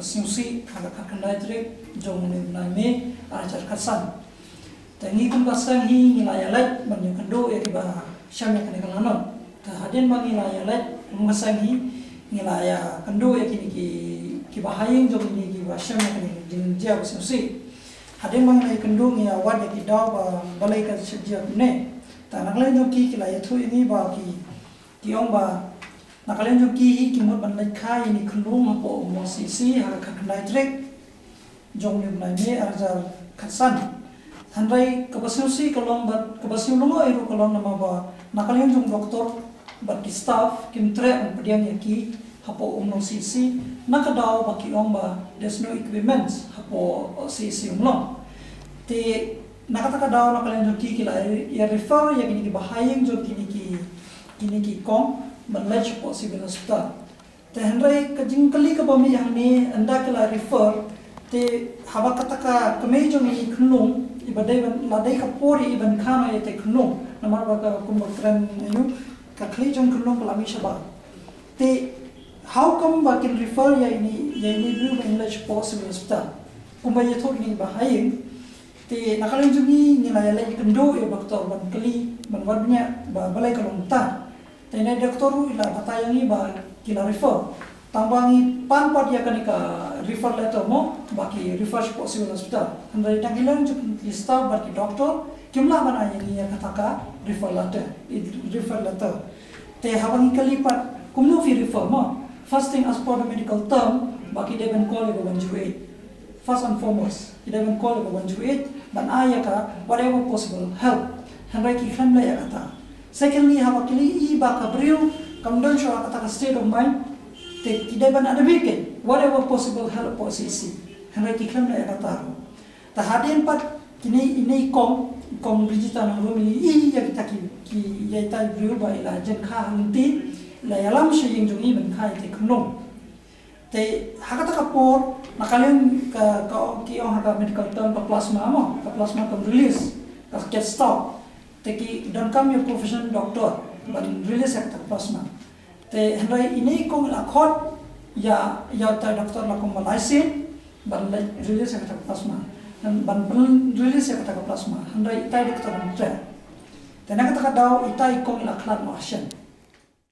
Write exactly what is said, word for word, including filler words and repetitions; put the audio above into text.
Sngewsih ha ka khatkhyndai tarik jong une u bnai May arhajar khatsan. Te ngi kum ka seng hi ngi la ïaleit ban ïakynduh ïa kiba shem ïa kane ka lanot. Te hadien ba ngi la ïaleit kum ka seng hi ngi la ïakynduh ïa kine ki, kiba ha ïing jong kine kiba shem ïa kane ka jingjia ba sngewsih. Hadien ba ngi la ïakynduh ngi ïawad ïa ki daw ba balei ka shah jia kumne. Te na ka liang jong ki ki la ïathuh ïa ngi ba ki, ki ong ba na ka liang jong ki hi ki mut ban leit kha ïa ine i khunlung hapoh Umlong C C ha ka khatkhyndai tarik jong une u bnai May arhajar khatsan. Hynrei kaba sngewsih ka long bad kaba sngewlyngngoh ruh ka long namar ba na ka liang jong doktor bad ki staff kim treh ban pdiang ïa ki hapoh Umlong C C na ka daw ba ki ong ba there's no equipments hapoh C C Umlong. Te na kata ka daw na ka liang jong ki ki la ïa refer ïa kine kiba ha ïing jong kine ki, kine ki kong ban leit shapoh Civil Hospital. Te hynrei ka jingkylli kaba mih hangne ynda ki la refer, te haba kata ka kmie jong ine i khunlung iba dei ban, la dei ka por ïa i ban kha noh ïa ita i khunlung namar ba ka kumba kren ïa u, ka khlieh jong i khunlung ka la mih shabar. Te how come ba kin refer ïa ine, ïa ine i briew ban leit shapoh Civil Hospital? Kumba ïathuh ine iba ha ïing. Te na ka liang jong ngi ngi la ïaleit ïakynduh ïa u doktor ban kylli ban wad bniah ba balei ka long kumta. Te ine i doktor ruh i la batai ïa ngi ba ki la refer. Tang ba ngi pan pat ïa kane ka refer letter mo ba ki refer shapoh Civil Hospital. Hynrei na ka liang jong ki staff bad ki doktor kim lah ban ai ïa ngi ïa kata ka refer letter, refer letter. Te haba ngi kylli pat kumno phi refer mo? First thing, as per the medical term, ba ki dei ban call ïa ka one zero eight. First and foremost, ki dei ban call ïa ka one zero eight ban ai ïa ka whatever possible help. Hynrei ki khlem leh ïa kata. Secondly, haba ki la ïohi ba ka briew kam don shuh ha kata ka state of mind, te ki dei ban admit ïa ka whatever possible help hapoh C C. Hynrei ki khlem leh ïa kata ruh. Te hadien pat kine, ine i kong, kong Rijita Nongrum i ïohi ïa kita ki, ki, ïa ita i briew ba i la jan kha ha lynti, i la ïalam sha ïing jong i ban kha ïa ita i khunlung. Te ha kata ka por na ka liang ka, ka, ki ong ha ka medical term ka plasma mo, ka plasma kam release, ka ket stop. Te ki donkam ïa profession doctor ban release ïa kata ka plasma. Te hynrei ine i kong i la khot ïa, ïa ita i doktor la kumba lai sien ban leit release ïa kata ka plasma. Ban, ban release ïa kata ka plasma. Hynrei ita i doktor kam treh. Te na kata ka daw ita i kong i la khlad noh shen.